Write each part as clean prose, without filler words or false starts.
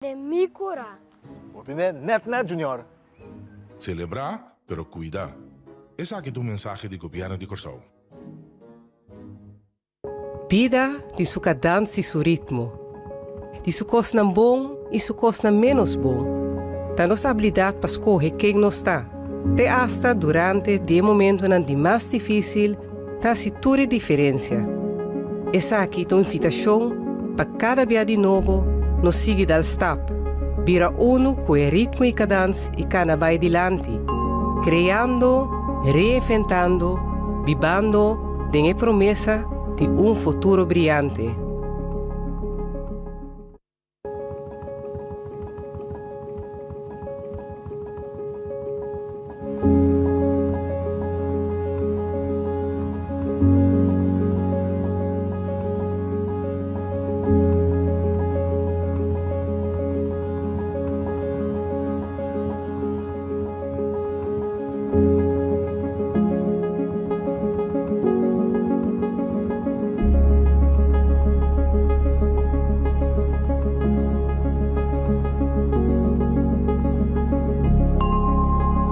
Den mi kura. Bo tene net net, Junior. Selebrá, pero kuida. Esaki ta un mensahe di Gobièrnu di Kòrsou. Bida tin su kadans i su ritmo, di su kosnan bon i su kosnan ménos bon. Ta nos abilidat pa skohe ken nos ta, te asta durante di e momentonan di mas difísil ta hasi tur e diferensia. Esaki ta un invitashon pa kada bia di nobo nos sigui dal stap, bira unu ku e ritmo i kadans i kana bai dilanti, kreando, reinventando, bibando den e promesa di un futuro briante.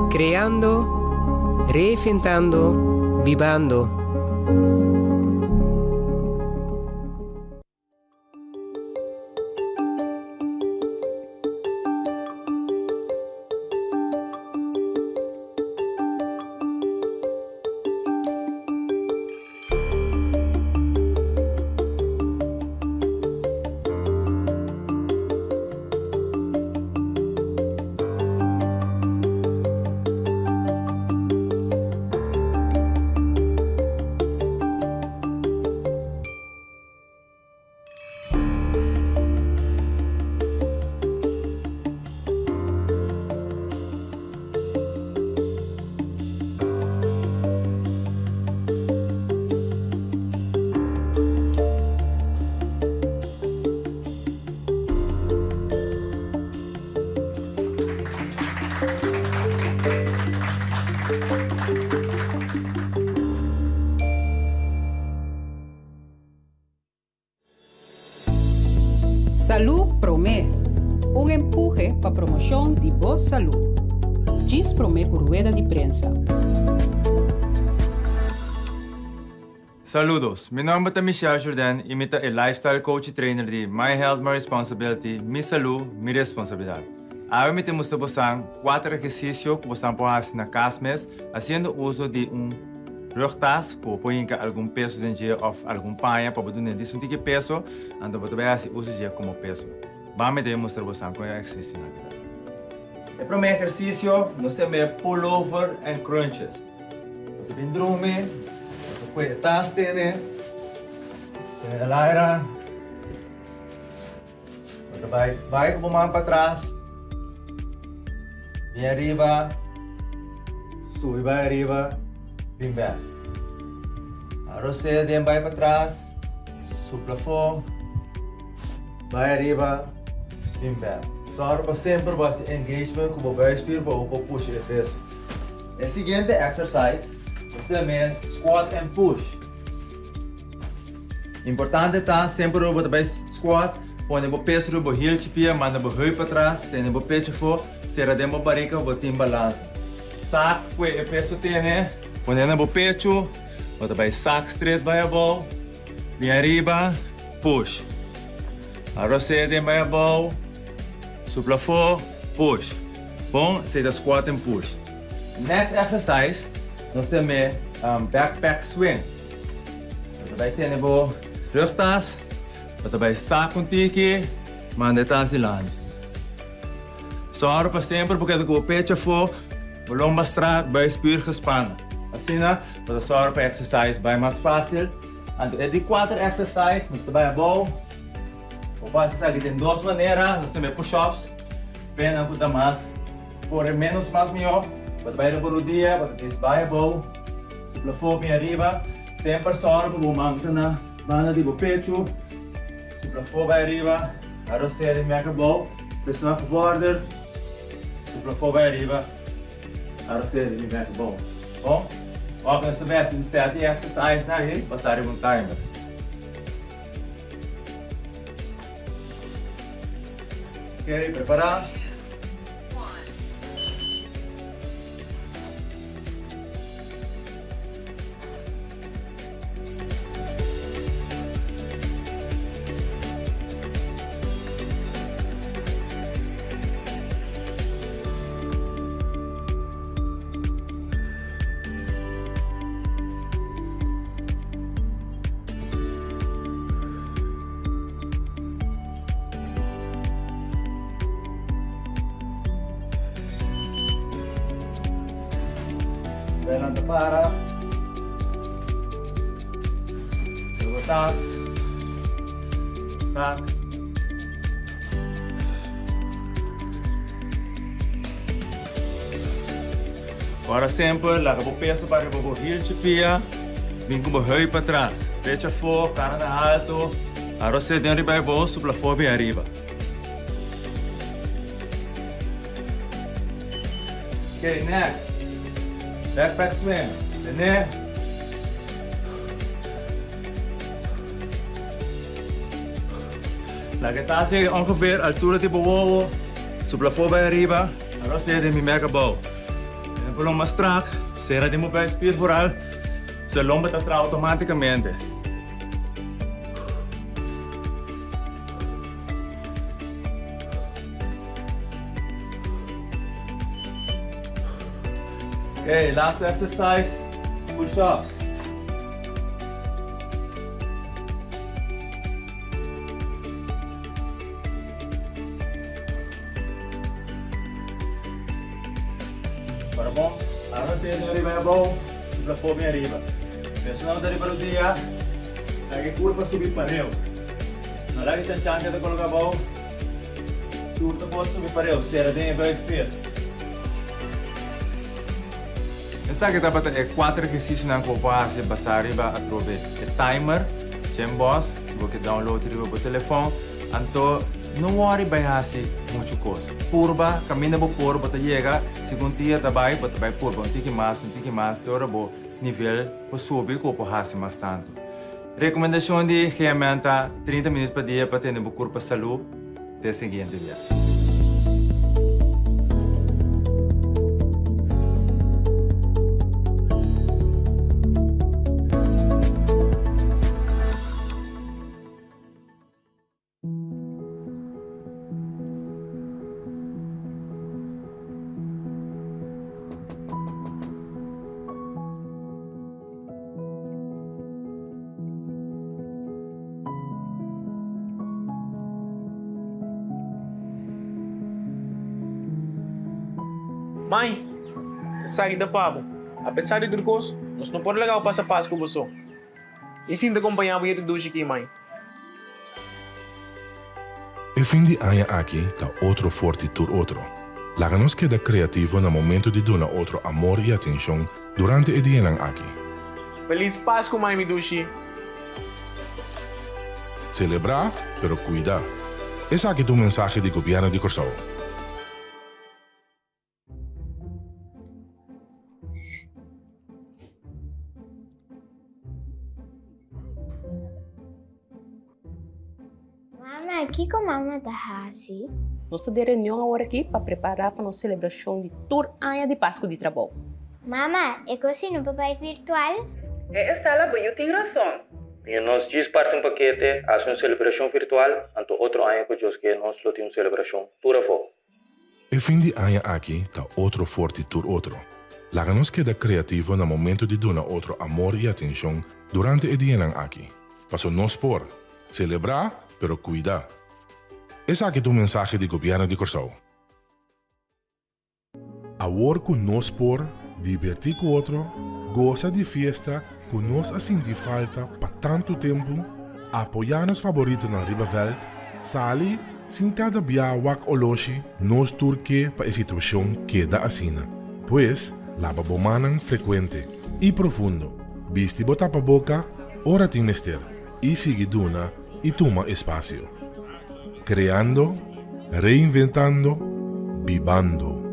Creando, reinventando, bibando. Salú Promé, un empuhe pa promoshon di bo salú. Djis promé ku rueda di prensa. Saludos, mi nomber ta Michelle Jourdain y mi ta e Lifestyle Coach y Trainer di My Health My Responsibility, Mi Salú, Mi Responsabilidad. Awe mi ta mustra bosan cuater ehercicio cu bosan por haci na cas mes haciendo uso di un rugtas cu bo por hinca algun peso den dje of algun paña pa bo duna e dies un tiki peso, anto bo ta bay haci uso dje como peso. Ban mi ta bay mustra bosan con e ehercicionan aki ta. E prome ehercicio nos ta yama e pullover and crunches. Bo ta bin drumi, bo ta pue e tas tene, tene e laira, bo ta bai bai ku bo man patras, bin ariba, subi bai ariba, bin bek. Arosé den bai patras, supla afó, bai ariba, bin bek. Sòru pa semper bo hasi engagement ku bo buikspier pa bo por pusha e peso. E siguiente exercise nos ta yam'é squat and push. Importante ta semper ora bo ta bai squat pone bo peso riba bo hielchi pia, manda bo heup patras, tene bo pecho afó, sera den bo barika pa bo tin balansa. Sak ku e peso tene, pone na bo pecho, bo ta bai sak straight bai abou, bin ariba, push. Arosé den bai abou, supla afó, push. Bon, esei ta squat and push. Next exercise, nos ta yam'é backpack swing. Bo ta bai tene bo rugtas, bo ta bai sak un tiki, manda e tas dilanti. Sòru pa semper bo keda ku bo pecho afó, bo lomba strak, buikspier gespannen. Asina bo ta sòru pa e exercise bai mas fásil. Anto e di kuater exercise, nos ta bai abou. Bo por hasi esaki den dos manera, nos ta yam'é push-ups. Pena ku ta mas kore menos mas mihó. Bo ta bai riba rudia, bo ta dis bai abou, supla afó bin ariba. Semper sòru pa bo man ta na banda di bo pechu. Supla afó bai ariba, a rosea di mek abou. Personal gevorder, supla afó bai ariba, a rosea di mek abou. Bon, ora ku nos ta bai hasi un set di exercise nan ei, pasa riba un timer. Ok, prepará. Bena ta para. Luego tas. Sak. Ora semper laga bo peso pa riba bo hieltje pia. Bin ku bo heup patras. Pecho afó, kara na alto. Arosé den riba e bo, supla afó bin ariba. Ok, next. Backpack swing. Tene. Laga e tas yega ongeveer altura di bo wowo. Supla afó bai ariba. Arosé den mi mek abou. Tene por lomba strak. Sera den bo buikspier vooral. So e lomba ta traha automaticamente. Okay, last exercise, push-ups. Para bom, ahora sí, arriba y abajo, supla fome arriba. Personal de arriba rodilla, la que curva subir pareo. No la que chan chan te coloca abajo. Tur ta por subi pareu, sera den e buikspier. Esaki tabata e kuater ehersisionan ku bo por hasi basá riba atrobe e timer, Gymboss, si bo ke download riba bo telefòn. Anto no wòri bai hasi muchu kos. Purba kaminda bo por bo ta yega, segun dia ta bai bo ta bai purba un tiki mas, un tiki mas te ora bo nivel por subi ku bo por hasi mas tantu. Rekomendashon di GMN ta 30 minüt pa dia pa tene bo kurpa salú te siguiente bia. Mai, esaki ta pa bo. Apesar di tur kos, nos no por laga bo pasa pas ku bo so. I sinta kompañá bo yete dushi aki, mai. E fin di aña aki ta otro for di tur otro. Laga nos keda kreativo na momento di duna otro amor i atenshon durante e dianan aki. Feliz Pascu mai mi dushi. Selebrá, pero kuida. Esaki ta un mensahe di Gobièrnu di Kòrsou. Mama, kiko mama ta hasi? Nos ta den reunion awor aki pa prepará pa nos selebrashon di tur aña di Pasku di Trabou. Mama, e kosi no por bai virtual? E Estela, bo yu tin rason. Mira nos djis parti un pakete, hasi un selebrashon virtual, anto otro aña ku Dios ke nos lo tin un selebrashon tur afó. E fin di aña aki ta otro for di tur otro. Laga nos keda kreativo na momento di duna otro amor i atenshon durante e dianan aki. Paso nos por selebrá, pero kuida. Esaki ta un mensahe di Gobièrnu di Kòrsou. Awor ku nos por dibertí ku otro, gosa di fiesta ku nos a sinti falta pa tantu tempu, apoyá nos faboritonan riba vèlt, sali sin kada bia wak oloshi, nos tur ke pa e situashon keda asina. Pues, laba bo mannan frekuente i profundo, bisti bo tapaboka ora tin mester i sigui duna i tuma espasio. Kreando, reinventando, bibando.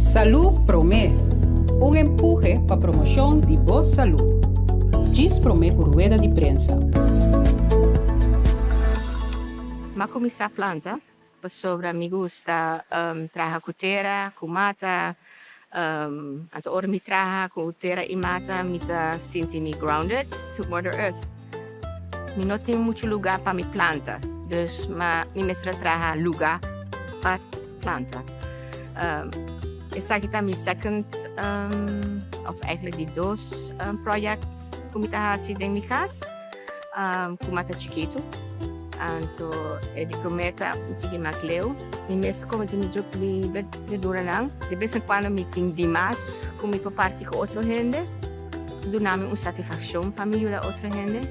Salú Promé! Un empuhe pa promoshon di bo salú. Djis promé ku rueda di prensa. M'a kuminsá planta pasobra mi gusta traha ku tera, ku mata. Anto ora mi traha ku tera i mata mi ta sinti mi grounded to mother earth. Mi no tin muchu lugá pa mi planta, dus ma mi mester a traha lugá pa planta. Esaki ta mi second of eigenlijk di dos project ku mi ta hasi den mi kas ku mata chikitu. Anto e di promé ta un tiki mas leu. Mi mes ta kome di mi druk mi berduranan. De bes en kuando mi tin dimas ku mi por parti ku otro hende. Duna mi un satisfakshon pa mi yuda otro hende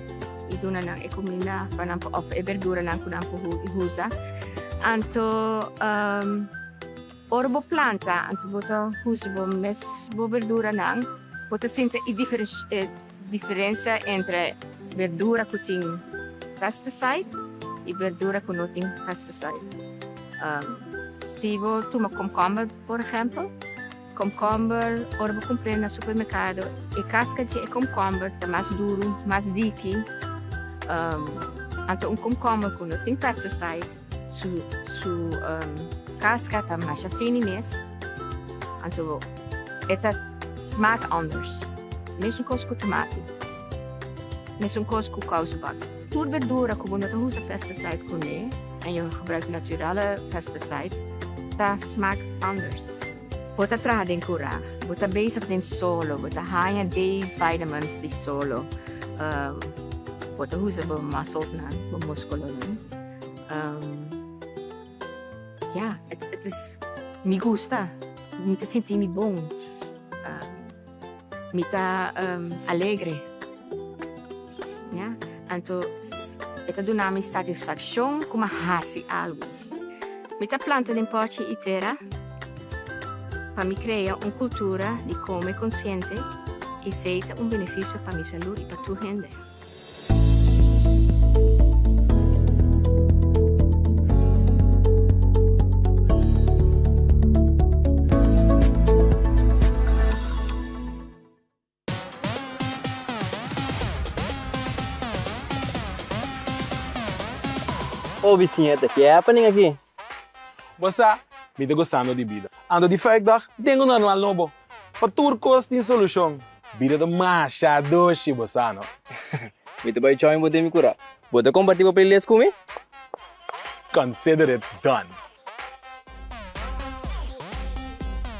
i duna nan e kuminda pa nan por òf e berduranan ku nan por usa. Anto ora bo planta anto bo ta usa bo mes bo berduranan bo ta sinti e diferensia entre berdura ku tin pesticide i berdura ku no tin pesticide. Si bo tuma komkomber por ehèmpel. Komkomber, ora bo kumpr'é na supermerkado, e kaska dje e komkomber ta mas duru, mas diki. Anto un komkomber ku no tin pesticides, su su kaska ta masha fini mes, anto e ta smaak anders. Mesun kos ku tomati, mesun kos ku kousebat. Tur berdura ku bo no ta usa pesticide kuné en jo gebruikt naturale pesticides, ta smaak anders. Bo ta traha den kurá, bo ta bezig den solo, bo ta haña D-vitamins di solo, bo ta usa bo musclesnan, bo muskulonan. Ya, het is, mi gusta, mi ta sinti mi bon, mi ta alegre. Ya, anto e ta duna mi satisfakshon ku mi a hasi algu. Mi ta planta den pòchi i tera pa mi krea un kultura di kome konsiente i esei ta un benefisio pa mi salú i pa tur hende. Oh bisiñeta, ke happening aki? Bo sa, mi ta gosando di bida. Ando di vrijdag den un normal nobo. Pa tur kos tin solushon. Bida ta masha dushi, bo sa no? Mi ta bai join bo den mi kura. Bo ta kompartí bo playlist ku mi? Consider it done.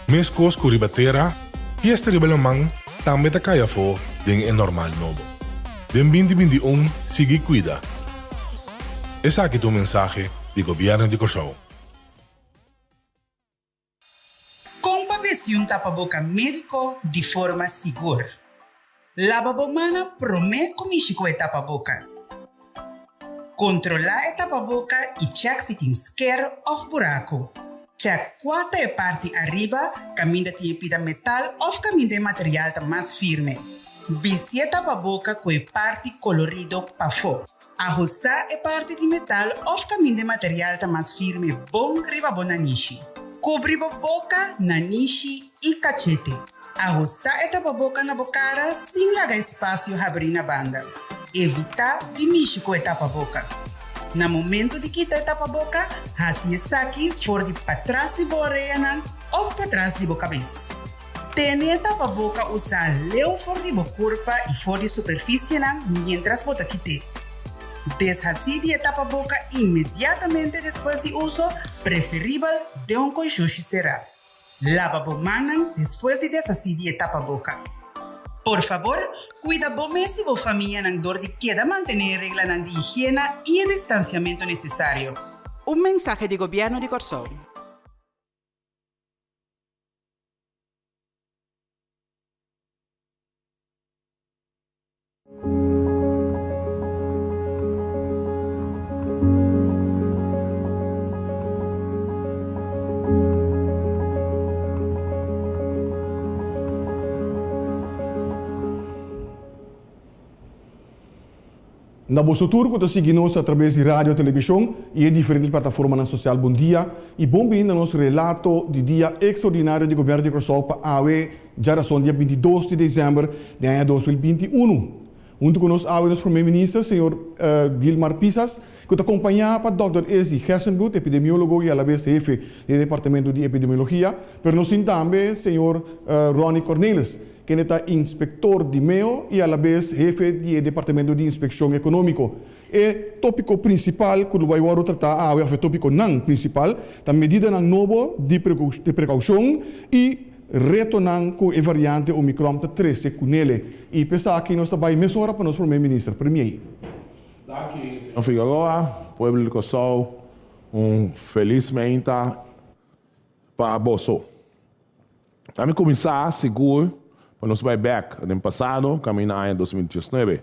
Meskos ku riba tera, fiesta riba laman tambe ta kai afó den e normal nobo. Den binti 21 sigui kuida. Esaki ta un mensahe di Gobièrnu di Kòrsou. Kon pa bisti un tapaboka médiko di forma sigur? Laba bo mannan promé ku mishi ku e tapaboka. Kontrolá e tapaboka i chèk si tin sker òf buraku. Chèk kua ta e parti ariba kaminda tin e pida metal òf kaminda e material ta mas firme. Bisti e tapaboka ku e parti kolorido pafó. Ahustá e parti di metal òf kaminda e material ta mas firme bon riba bo nanishi. Kubri bo boka, nanishi i kachete. Ahustá e tapaboka na bo kara sin laga espasio habrí na banda. Evitá di mishi ku e tapaboka. Na momentu di kita e tapaboka, hasi esaki for di patras di bo oreanan òf patras di bo kabes. Tene e tapaboka usá leu for di bo kurpa i for di superfisienan miéntras bo ta kit'é. Deshasí di e tapaboka inmediatamente despues di uso, preferibel den un konshushi será. Laba bo mannan despues di deshasí di e tapaboka. Por fabor, kuida bo mes i bo famianan dor di keda mantené e reglanan di higiena i e distansiamentu nesesario. Un mensahe di Gobièrnu di Kòrsou. Na boso tur ku ta sigui nos atrabes di radio, televishon i e diferente plataformanan sosial bon dia i bon bini na nos relato di dia ekstraordinario di Gobièrnu di Kòrsou pa awe djarason dia 22 di desèmber di aña 2021. Huntu ku nos awe nos Prome Minister señor Gilmar Pisas ku ta kompañá pa dòkter Izzy Gerstenbluth, epidemiólogo i alabes hefe di e departamento di epidemiologia, pero nos tin tambe señor Ronnie Cornelis, kende ta inspektor di meo i alabes hefe di e Departamento di Inspekshon Ekonómiko. E tópiko prinsipal ku lo bai wòrdu tratá awe òf e tópikonan prinsipal ta medidanan nobo di prekoushon i retonan ku e variante Omicron ta trese kunele. I p'esaki nos ta bai mesora pa nos Prome Minister, Premier. Danki, señor Figueroa. Pueblo di Kòrsou, un felis meinta pa boso. Ami kuminsá sigur pa nos bai bèk den pasado kaminda aña 2019.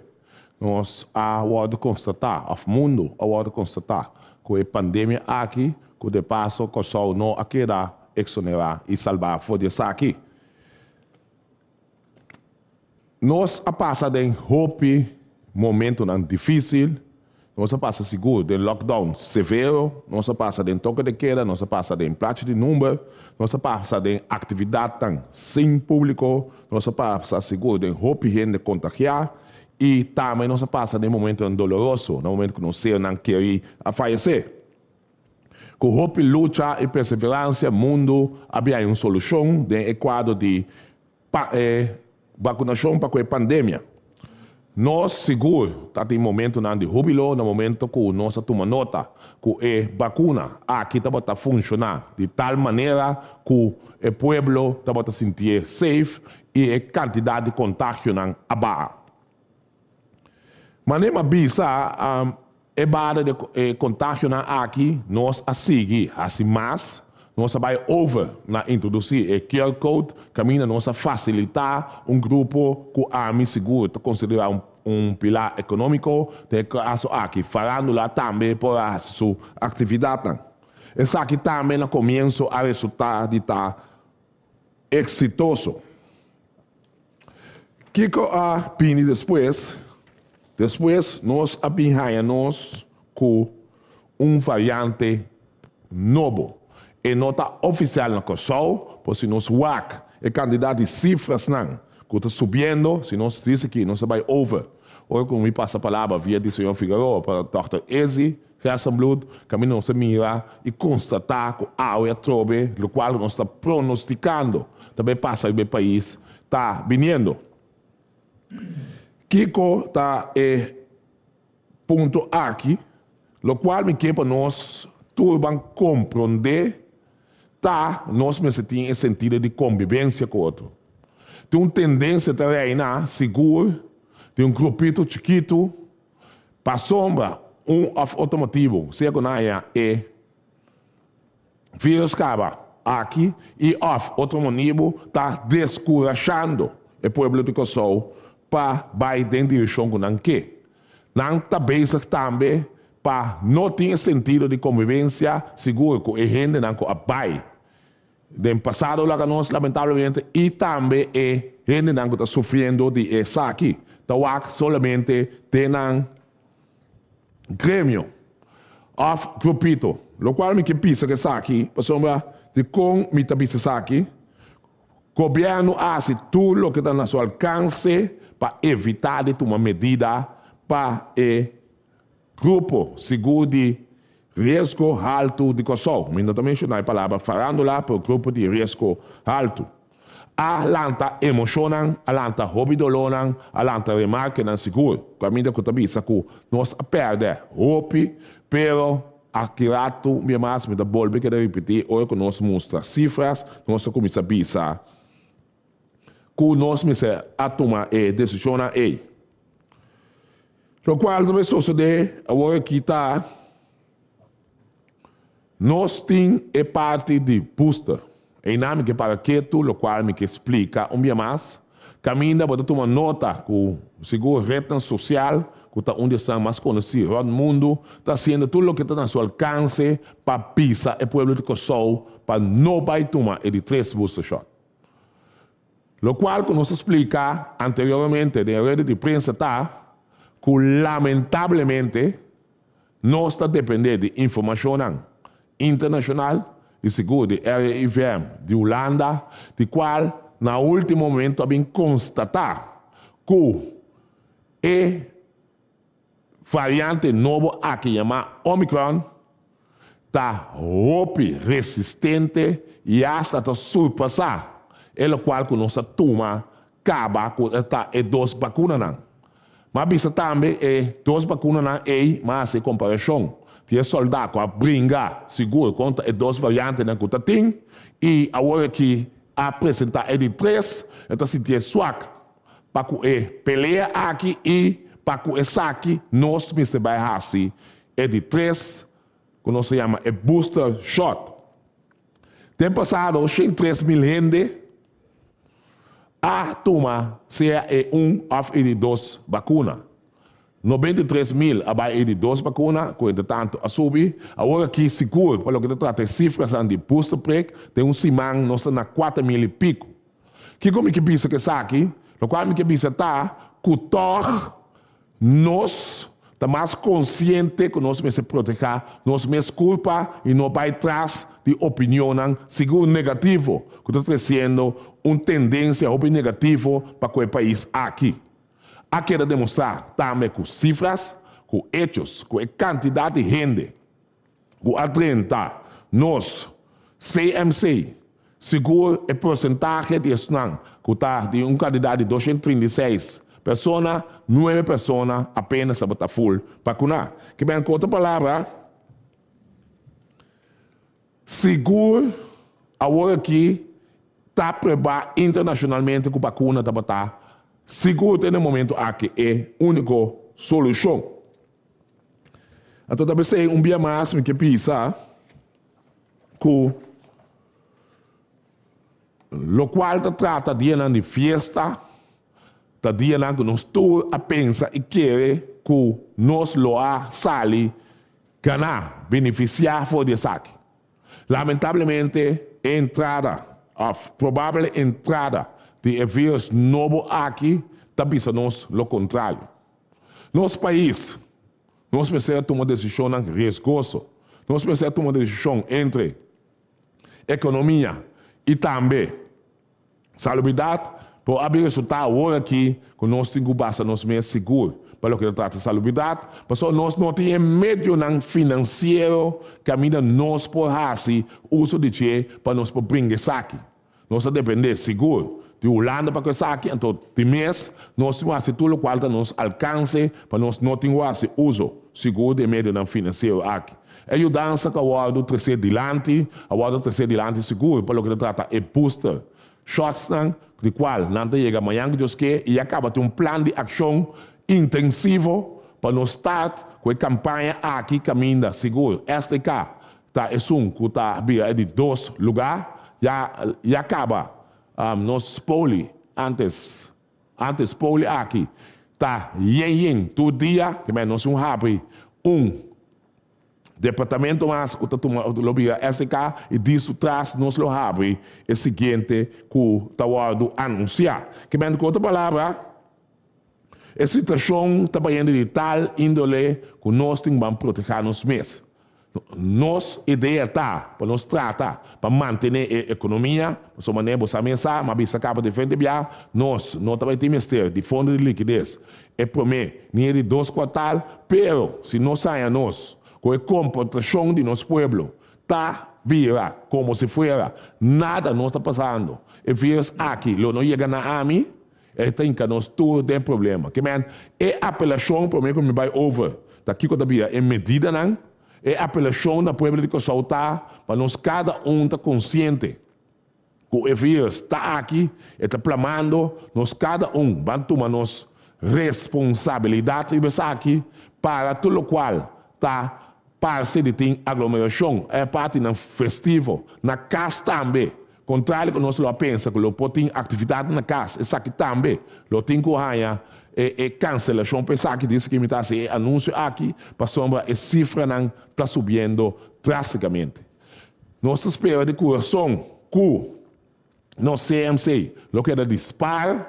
Nos a wòrdu konstatá, òf mundu a wòrdu konstatá, ku e pandemia aki, ku de paso Kòrsou no a keda eksonerá i salbá for di esaki. Nos a pasa den hopi momentonan difísil, nos a pasa sigur den lockdown severo, nos a pasa den toke de keda, nos a pasa den plachi di number, nos a pasa den aktividatnan sin públiko, nos a pasa sigur den hopi hende kontagiá i tambe nos a pasa den momentonan doloroso, na momento ku nos sernan kerí a fayesé. Ku hopi lucha i perseveransia mundu a biaña un solushon den e kuadro di Pa e vakunashon pa ku e pandemia. Nos sigur ta tin momentunan di hubilo na momento ku nos a tuma nota ku e bakuna aki tabata funshoná di tal manera ku e pueblo tabata sintié safe i e kantidat di kontagionan a baha. Manera mi a bisa, e bada di e kontagionan aki nos a sigui hasi mas, nos a bai over na introdusí e QR code kaminda nos a fasilitá un grupo ku ami sigur ta konsiderá un pilar ekonómiko, den e kaso aki farándula tambe por a hasi su aktividatnan. Esaki tambe na komienso a resultá di ta eksitoso. Kiko a bini despues? Despues nos a bin haña nos ku un variante nobo. E no ta ofisial na Kòrsou, por si nos wak e kantidat di sifrasnan ku ta subiendo, si nos disi ki nos a bai over. Ora ku mi pasa palabra via di señor Figueroa pa dòkter Izzy, Gerstenbluth, kaminda nos ta mira i konstatá ku awe atrobe lokual ku nos ta pronostikando ta bai pasa riba e pais ta biniendo. Kiko ta e punto aki? Lokual mi ke pa nos tur ban komprondé ta nos mester tin e sentido di kombibensia ku otro. Tin un tendensia ta reina sigur di un grupito chikitu Pasobra un òf otro motibu, sea ku nan haña e vírus kaba aki i òf otro monibu ta deskurashando e pueblo di Kòrsou pa bai den direkshon ku nan ke. Nan ta bezig tambe pa no tin e sentido di konvivensia sigur ku e hendenan ku a bai den pasado laga nos lamentablemente i tambe e hendenan ku ta sufriendo di esaki ta wak solamente den nan gremio òf grupito lokual mi ke bisa ku esaki pasobra dikon mi ta bisa esaki gobièrnu a hasi tur loke ta na su alkanse pa evitá di tuma medida pa e Grupo sigur di riesgo haltu di Kòrsou, mi no ta menshoná e palabra farándula, pero grupo di riesgo haltu, a lanta emoshonnan, a lanta hopi dolónan, a lanta remarkenan sigur, kaminda ku ta bisa ku nos a pèrdè hopi, pero aki ratu un bia mas mi ta bolbe keda ripití, ora ku nos mustra sifras, nos ta kuminsá bisa ku nos mester a tuma e desishonnan ei. Lokual ta bai sosodé awor aki ta, nos tin e parti di booster. Einan mi ke para ketu, lokual mi ke splika un bia mas. Kaminda bo ta tuma nota ku sigur retnan sosial, ku ta un di esnan mas konosí rònt mundu, ta hasiendo tur loke ta na su alkanse pa bisa e pueblo di Kòrsou pa no bai tuma e di tres booster shot. Lokual ku nos a splika anteriormente den e rueda di prensa ta ku lamentablemente nos ta dependé di informashonnan internashonal i sigur di RIVM di Hulanda, di kual na último momento a bin konstatá ku e variante nobo aki yamá Omicron ta hopi resistente i asta ta surpasá e lokual ku nos a tuma kaba ku ta e dos bakunanan. M'a bisa tambe e dos bakunanan ei m'a hasi e komparashon di e sòldá ku a bringa sigur kontra e dos variantenan ku ta tin i awor aki a presentá e di tres, e ta sintié swak pa ku e pelea aki i pa ku esaki nos mester bai hasi e di tres ku nos ta yama e booster shot. Den pasado 103.000 hende a tuma sea e un òf e di dos bakuna. 93.000 a bai e di dos bakuna, ku entretantu a subi. Awor aki sigur pa loke ta trata e sifranan di booster prik, den un siman nos ta na 4.000 i piku. Kiko mi ke bisa ku esaki? Lokual mi ke bisa ta ku tòg nos ta mas konsiente ku nos mester protehá nos mes kulpa i no bai tras di opinionnan sigur negativo ku ta tresiendo un tendensia hopi negativo pa ku e pais aki. A keda demostrá tambe ku sifras, ku echos, ku e kantidat di hende ku a drenta nos CMC, sigur e porsentahe di esnan ku ta di un kantidat di 236 persona, nuebe persona apenas tabata ful bakuná. Ke men ku otro palabra, sigur awor aki ta pruebá internashonalmente ku bakuna tabata sigur te na e momento aki e úniko solushon. Anto ta p'esei un bia mas mi ke bisa ku lokual ta trata dianan di fiesta ta dianan ku nos tur a pensa i kere ku nos lo a sali gana, benefisiá for di esaki. Lamentablemente e entrada òf probabel entrada di e virus nobo aki ta bisa nos lo kontrario. Nos pais, nos mester a tuma desishonnan riesgoso. Nos mester a tuma desishon entre ekonomia i tambe salubridat, pero a bin resultá awor aki ku nos tin ku basa nos mes sigur pa loke ta trata salubridat, pasobra nos no tin e medionan finansiero kaminda nos por hasi uso di dje pa nos por bringa esaki. Nos ta dependé sigur di Hulanda pa ku esaki, anto di mes nos tin ku hasi tur lokual ta nos alkanse pa nos no tin ku hasi uso sigur di e medionan finansiero aki. E yudansa ku a wòrdu tresé dilanti a wòrdu tresé dilanti sigur pa loke ta trata e booster shotsnan di kual nan ta yega mañan ku Dios ke i a kaba tin un plan di akshon intensivo pa nos start ku e kampaña aki kaminda sigur STK Ta esun ku ta bira e di dos lugá ya ya kaba nos poli antes antes poli aki ta yen yen tur dia ke men nos un habri un departamento mas ku ta tuma lo bira SDK i di su tras nos lo habri e siguiente ku ta wòrdu anunsiá ke men ku otro palabra e situashon ta bayendo di tal índole ku nos tin ban protehá nos mes. Nos idea ta pa nos trata pa mantene e ekonomia, pasobra manera bo sa mes sa, m'a bisa kaba diferente bia, nos no ta bai tin mester di fondo di likides e prome ni e di dos kuartal, pero si nos haña nos ku e komportashon di nos pueblo ta bira komo si fuera nada no ta pasando, e virus aki lo no yega na ami, E ta hinka nos tur den problema. Ke men, e apelashon prome ku mi bai over ta kiko ta bira e medidanan, e apelashon na pueblo di Kòrsou ta pa nos kada un ta konsiente ku e virus ta aki, e ta plamando, nos kada un ban tuma nos responsabilidat riba esaki para tur lokual ta parse di tin aglomerashon, e partinan festivo, na kas tambe. Kontrali ku nos lo a pensa ku lo por tin aktividatnan na kas, esaki tambe lo tin ku haña e e kanselashon pa esaki. Dice ku mi ta hasi e anunsio aki pasobra e sifranan ta subiendo drastikamente. Nos ta spera di kurason ku nos CMC lo keda di spar,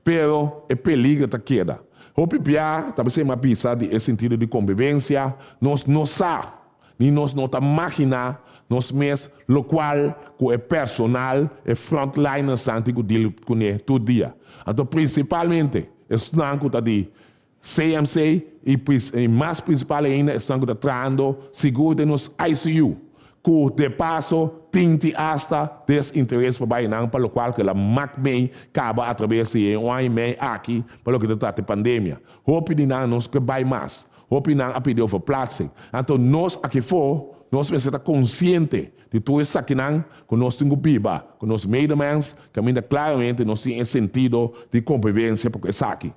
pero e peligro ta keda. Hopi bia ta bis'é m'a bisa di e sentido di kombibensia, nos no sa, ni nos no ta maginá nos mes lokual ku e personal, e frontlinersnan tin ku deal kuné tur dia. Anto prinsipalmente esnan ku ta di CMC i mas prinsipal ainda esnan ku ta trahando sigur den nos ICU, ku de paso tin ti asta desinteres pa bai nan pa lokual ku el a mak mei kaba atrabes di e un aña i mei aki pa loke ta trata e pandemia. Hopi di nan nos ke bai mas. Hopi nan a pidi overplaatsing. Anto nos aki fo nos mester ta konsiente di tur esakinan ku nos tin ku biba ku nos medemens kaminda klaramente nos tin e sentido di kombivensia pa ku esaki.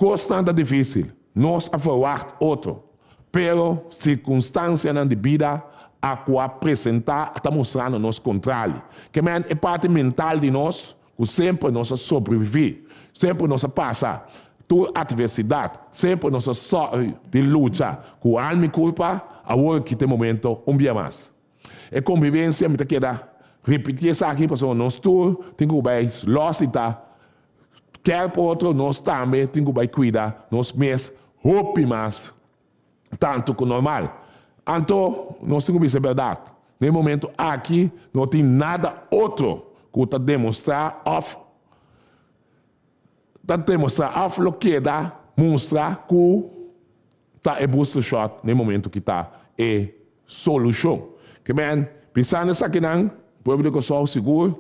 Kosnan ta difísil, nos a verwagt otro, pero sirkunstansianan di bida a ku a presentá ta mustrando nos kontrali. Ke men e parti mental di nos ku semper nos a sobreviví, semper nos a pasa tur atversidat, semper nos a sòru di lucha ku alma i kurpa, awor aki ta e momento un bia mas. E kombivensia, mi ta keda ripití esaki pasobra nos tur tin ku bai lòs i ta Ker pa otro nos tambe tin ku bai kuida nos mes hopi mas tantu ku normal. Anto nos tin ku bisa e bèrdat, den e momentu aki no tin nada otro ku ta demostrá òf ta demostrá òf lo keda mustra ku ta e booster shot na e momentu ki ta e solushon. Ke men, pisando esakinan, pueblo di Kòrsou sigur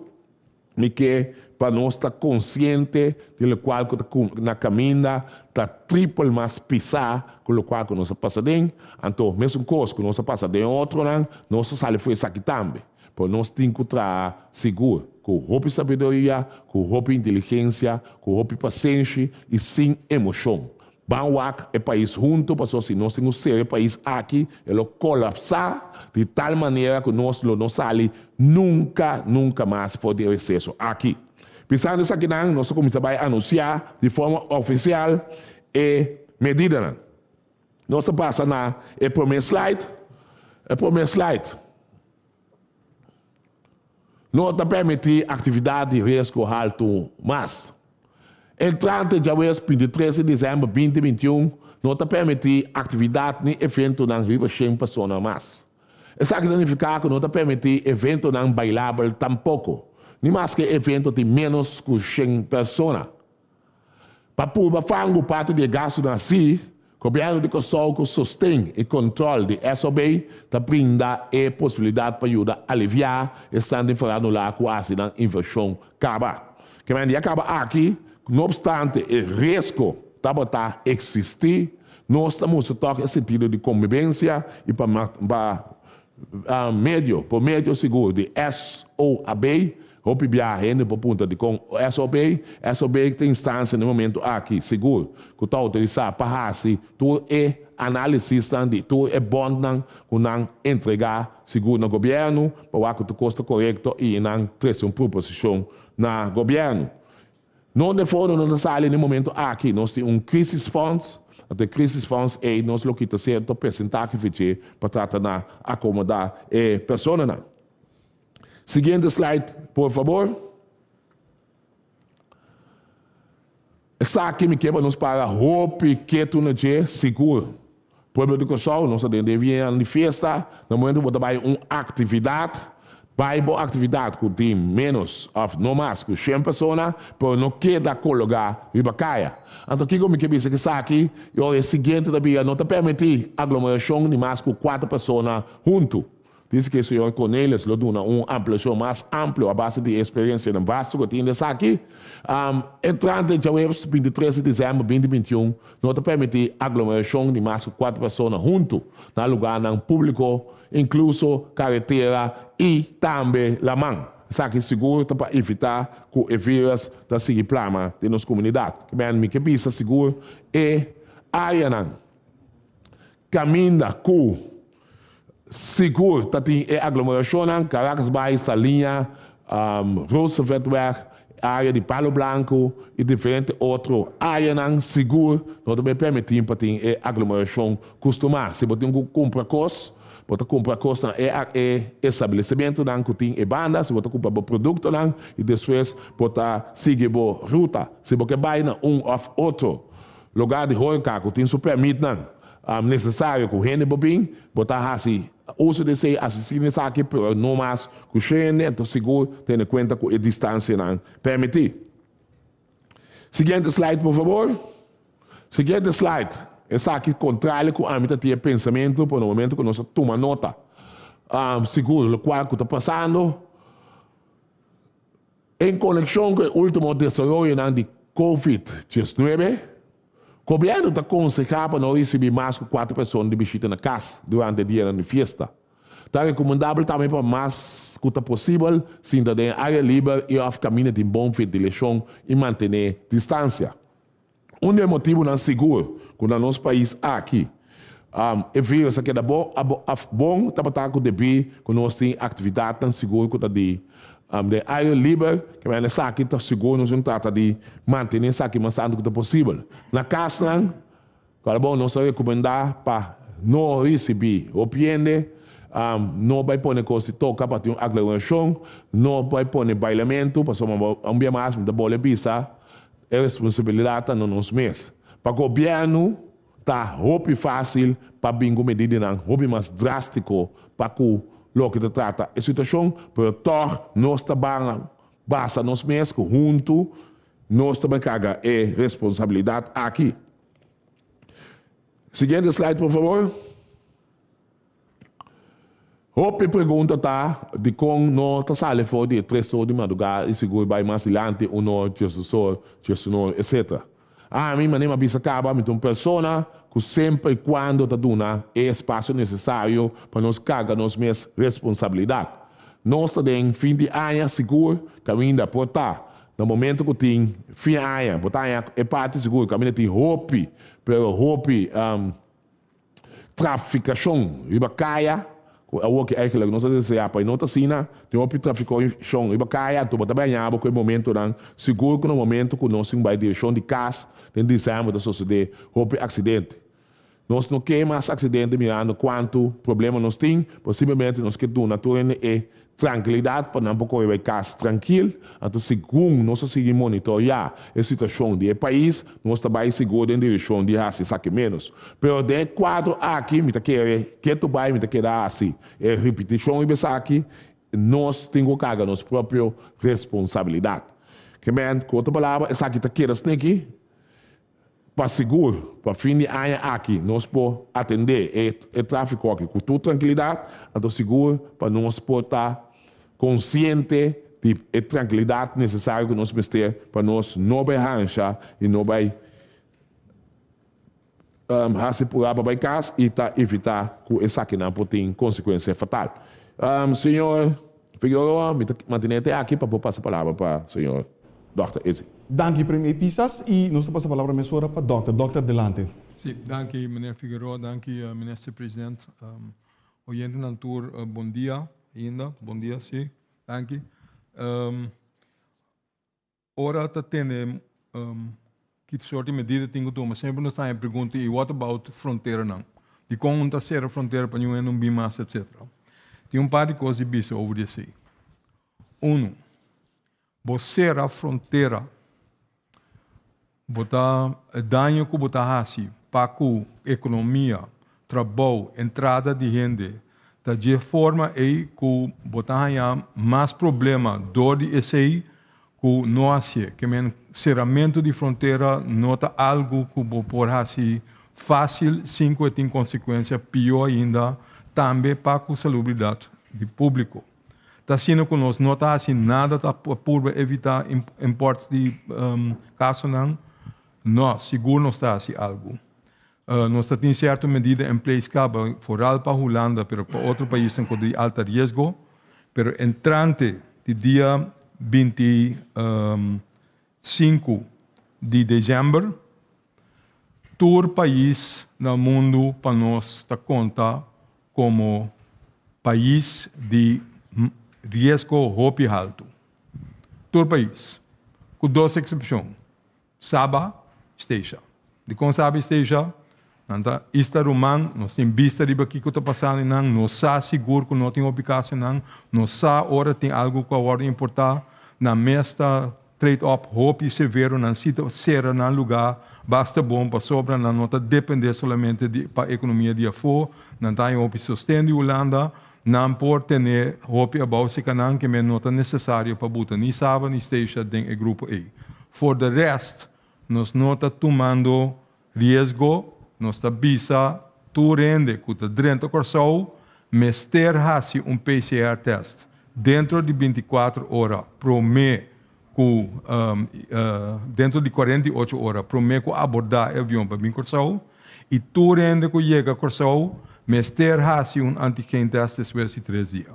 Mi ke pa nos ta konsiente di lokual ku ta na kaminda ta tripel mas pisá ku lokual ku nos a pasa den. Anto, mesun kos ku nos a pasa den otronan, nos ta sali for esaki tambe. Pero nos tin ku traha sigur, ku hopi sabiduria, ku hopi inteligensia, ku hopi pasenshi i sin emoshon. Ban wak e pais hunto pasobra si nos tin un sera e pais aki e lo kolapsá di tal manera ku nos lo no sali nunka nunka mas for di e reseso aki. Pisando esakinan nos a kuminsá bai anunsiá di forma ofisial e medidanan. Nos ta pasa na e promé slide, e promé slide. No ta permití aktividat di riesgo haltu mas. Entrante djawees 23 di desèmber 2021 no ta permití aktividat ni eventonan riba shen persona mas. Esaki ta nifiká ku no ta permití eventonan bailabel tampoko, ni maske e evento tin ménos ku shen persona. Pa purba fangu parti di e gastunan así, Gobièrnu di Kòrsou ku sosten i kòntròl di SOB ta brinda e posibilidat pa yuda aliviá esnan den farándula ku a hasi nan invershon kaba. Kemen di a kaba aki, no opstante e riesgo tabata eksistí, nos ta mustra tòg e sentido di kombibensia i pa pa medio por medio sigur di SOAB Hopi biaha hende por puntra dikon SOB? SOB ta instansia na e momento aki sigur ku ta outorisá pa hasi tur e análisisnan di tur e bondnan ku nan entregá sigur na gobièrnu pa wak ku tur kos ta korekto i nan trese un proposishon na gobièrnu. No de fondo no ta sali na e momento aki. Nos tin un crisisfonds, anto e crisisfonds ei nos lo kita sierto persentahe fi dje pa trata na akomodá e personanan. Siguiente slide por fabor. Esaki mi ke pa nos para hopi ketu na dje sigur. Pueblo di Kòrsou nos ta den den vienan di fiesta, na momento ku bo ta bai un aktividat, bai bo aktividat ku tin ménos òf no mas ku shen persona, pero no keda kologá riba kaya. Anto kiko mi ke bisa ku esaki? I ora e siguiente ta bira no ta permití aglomerashon di mas ku kuater persona huntu. Dice cu e señor Cornelis lo duna un ampliacion mas amplio a base di e experiencianan vasto cu e tin den esaki. Entrante djaweps 23 di december 2021 no ta permiti aglomeracion di mas cu cuatro persona hunto na lugarnan publico, incluso caretera y tambe laman. Esaki sigur ta pa evita cu e virus ta sigui plama den nos comunidad. Mi ke bisa sigur e areanan Caminda cu sigur ta tin e aglomeracionnan, Caracas Bay, Saliña, Rooseveltweg, area di Palo Blanco y diferente otro areanan sigur no ta bay permiti pa tin e aglomeracion custuma. Si bo tin cu cumpra cos, bo ta cumpra cos na e establecimentonan cu tin e banda, si bo ta cumpra bo productonan y despues bo ta sigui bo ruta. Si bo ke bay na un of otro. lugá di horeca ku tin su pèrmitnan nesesario ku hende por bin, bo ta hasi uso di esei, asistí na esaki, pero no mas ku shende, anto sigur tene kuenta ku e distansianan pèrmití. Siguiente slide por fabor. Siguiente slide. Esaki kontrali ku ami ta tin e pensamentu, pero na momento ku nos a tuma nota sigur lokual ku ta pasando, En konekshon ku e último desaroyonan di Covid 19, gobièrnu ta konsehá pa no risibí mas ku kuater persona di bishita na kas durante e dianan di fiesta. Ta rekomendabel tambe pa mas ku ta posibel sinta den área liber i òf kaminda tin bon ventilashon i mantené distansia. Un di e motibunan sigur ku na nos pais aki e virus a keda bon bon tabata ku debí ku nos tin aktividatnan sigur ku ta di den aire liber, ke manera esaki ta sigur nos tin trata di mantené esaki mas tantu ku ta posibel. Na kasnan, kòrda bon, nos ta rekomendá pa no risibí hopi hende, no bai pone kos di toka pa tin un aglomerashon, no bai pone bailamentu pasobra un bia mas mi ta bole bisa E responsabilidat ta na nos mes. Pa gobièrnu ta hopi fásil pa bin ku medidanan hopi mas drástiko pa ku loke ta trata e situashon, pero tòg nos ta ban basa nos mes ku huntu nos ta bai karga e responsabilidat aki. Siguiente slide por fabor. Hopi pregunta ta dikon no ta sali for di e tres or di madrugá i sigur bai mas dilanti, un or, diesdos or, diesun or, etc. Ami, manera mi a bisa kaba, mi ta un persona ku semper i kuando ta duna e espasio nesesario pa nos karga nos mes responsabilidat. Nos ta den fin di aña sigur kaminda por ta na momento ku tin fin aña, bo ta haña e parti sigur kaminda tin hopi, pero hopi. Trafikashon riba kaya, ku awor ki eigenlijk nos ta deseá pa e no ta asina, tin hopi trafikashon riba kaya, anto bo ta bai haña bo ku e momentonan, sigur ku na momento ku nos tin bai direkshon di kas den desèmber ta sosodé hopi aksidente. Nos no ke mas aksidente mirando kuantu problema nos tin, posiblemente nos ke duna tur hende e Trankilidat pa nan por kore bai kas trankil. Anto segun nos a sigui monitoreá e situashon di e pais, nos ta bai sigur den direkshon di hasi esaki ménos. Pero den e kuadro aki mi ta kere ketu bai mi ta keda hasi e ripitishon riba esaki, nos tin ku karga nos propio responsabilidat. Ke men, ku otro palabra esaki ta keda sneki. Pa sigur, pa fin di aña aki nos por atendé e e tráfiko aki ku tur trankilidat, anto sigur pa nos por ta konsiente di e trankilidat nesesario ku nos mester pa nos no bai hansha i no bai hasi purá pa bai kas i ta evitá ku esakinan por tin konsekuensia fatal. Señor Figueroa, mi ta mantené te aki pa por pasa palabra pa señor. Dòkter Izzy. Danki Premier Pisas y nos ta pasa palabra mesora pa Dòkter. Dòkter adelante. Sí, danki meneer Figueroa, danki Minister President. Oyentenan tur bon dia ainda, bon dia sí, danki. Ora ta tene ki sort di medida tin ku tuma, semper nos ta haña pregunta y what about fronteranan? Dikon un ta sera frontera pa niun hende no bin mas etcetera. Tin un par di kos di bisa over di esei. Unu, Bo sera frontera, bo ta e daño ku bo ta hasi pa ku ekonomia, trabou, entrada di hende ta dje forma ei ku bo ta haña mas problema dor di esei ku no hasié. Ke men seramentu di frontera no ta algu ku bo por hasi fásil sin ku e tin konsekuensia pió ainda tambe pa ku salubridat di públiko. Ta asina ku nos no ta hasi nada ta purba evitá import di kasonan? No, sigur nos ta hasi algu. Nos ta tin sierto medida en place kaba, foral pa Hulanda, pero pa otro paisnan ku di alta riesgo. Pero entrante di dia 25 di desèmber, tur pais na mundu pa nos ta konta komo pais di riesgo hopi haltu. Tur pais, ku dos eksepshon, Saba, Statia. Dikon Saba i Statia? Nan ta isla ruman, nos tin bista riba kiko ta pasando einan, nos sa sigur ku no tin hopi kasonan, nos sa ora tin algu ku a wòrdu importá, nan mes ta. trade op hopi severo, nan si ta sera nan lugá basta bon pasobra nan no ta dependé solamente di pa ekonomia di afó, nan ta haña hopi sosten di Hulanda, nan por tene hopi abou seka nan ke men no ta nesesario pa buta ni Saba ni Statia den e grupo ei. For de rest nos no ta tumando riesgo, nos ta bisa tur hende ku ta drenta Kòrsou mester hasi un PCR test dentro di 24 ora promé ku dentro di 48 ora promé ku abordá e avion pa bin Kòrsou i tur hende ku yega Kòrsou mester hasi un antigen test despues di tres dia.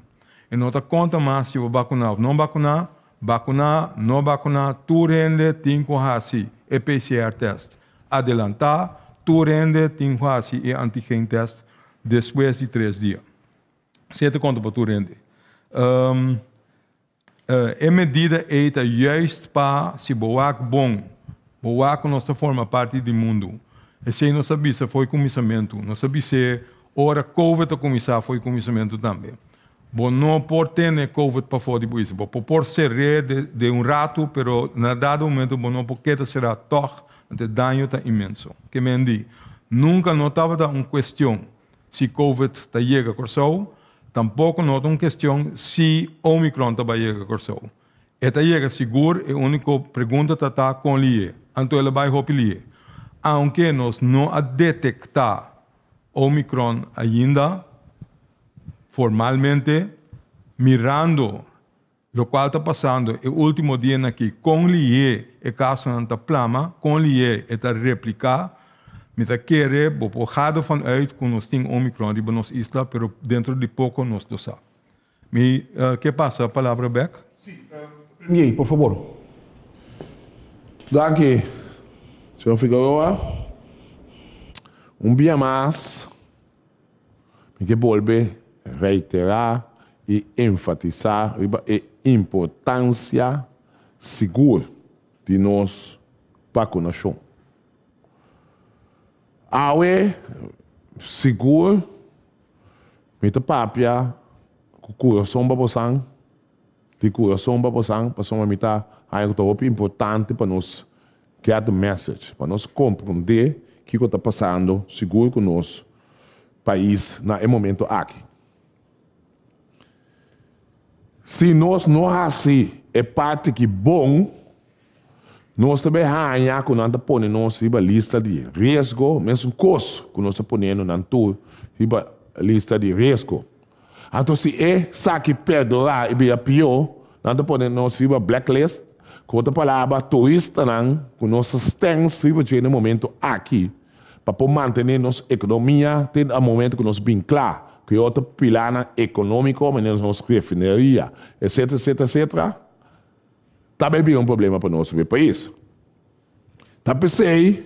E no ta konta mas si bo bakuná òf no bakuná, Bakuná, no bakuná, tur hende tin ku hasi e PCR test. Adelantá, tur hende tin ku hasi e antigen test despues di tres dia. Esei ta konta pa tur hende. E medida ei ta juist pa si bo wak bon, bo wak ku nos ta forma parti di mundu. Esei nos a bisa fo'i kuminsamentu. Nos a bis'é ora covid a kuminsá fo'i kuminsamentu tambe. Bo no por tene covid pafó di bo isla. Bo por ser'é de un ratu, pero na dado momento bo no por keda será tòg, anto e daño ta inmenso. Ke men di, nunka no tabata un kuestion si covid ta yega Kòrsou, tampoko no ta un kestion si Omicron ta bai yega Kòrsou. E ta yega sigur, e úniko pregunta ta ta kon lié. Anto el a bai hopi lié. Aunke nos no a detektá Omicron ainda, formalmente, mirando locual ta pasando e ultimo dianan aki, con lihé e casonan ta plama, con lihé e ta replica, mi ta kere bo por ga ervan uit cu nos tin Omicron riba nos isla, pero dentro di poco nos lo sa. Mi ke pasa palabra bek? Sí, Premier, por favor. Danki, señor Figueroa. Un bia mas, mi ke bolbe reiterá i enfatisá riba e importansia sigur di nos bakunashon. Awe, sigur Mi ta papia ku kurason pa bosan, di kurason pa bosan, pasobra mi ta haña ku ta hopi importante pa nos get the message, pa nos komprondé kiko ta pasando sigur ku nos pais na e momento aki. Si nos no hasi e parti ki bon, Nos ta bay haña cu nan ta pone nos riba lista di riesgo, mesun cos cu nos ta poniendo nan tur riba lista di riesgo. Anto si e saki perdura y bira pio, nan ta pone nos riba blacklist, cu otro palabra turistanan cu nos ta stens riba dje na e momento aki pa por mantene nos economia te na momento cu nos bin cla cu e otro pilarnan economico manera nos refineria, etcetera, etcetera, etcetera. Ta bay bira un problema pa nos riba e pais. Ta p'esey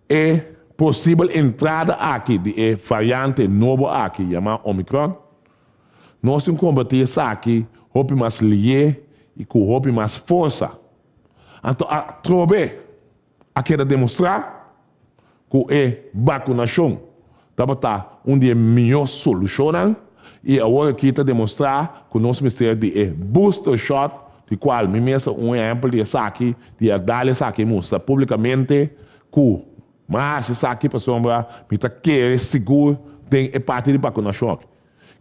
e posibel entrada aki di e variante nobo aki yama Omicron, nos tin combati esaki hopi mas liye y cu hopi mas forsa. Anto atrobe a keda demostra ku e bakunashon tabata un di e mihó solushonnan i awor aki ta demostrá ku nos mester di e booster shot di kual mi mes ta un ehèmpel di esaki di a dal esaki mustra públikamente ku mi a hasi esaki pasobra mi ta kere sigur den e parti di bakunashon aki.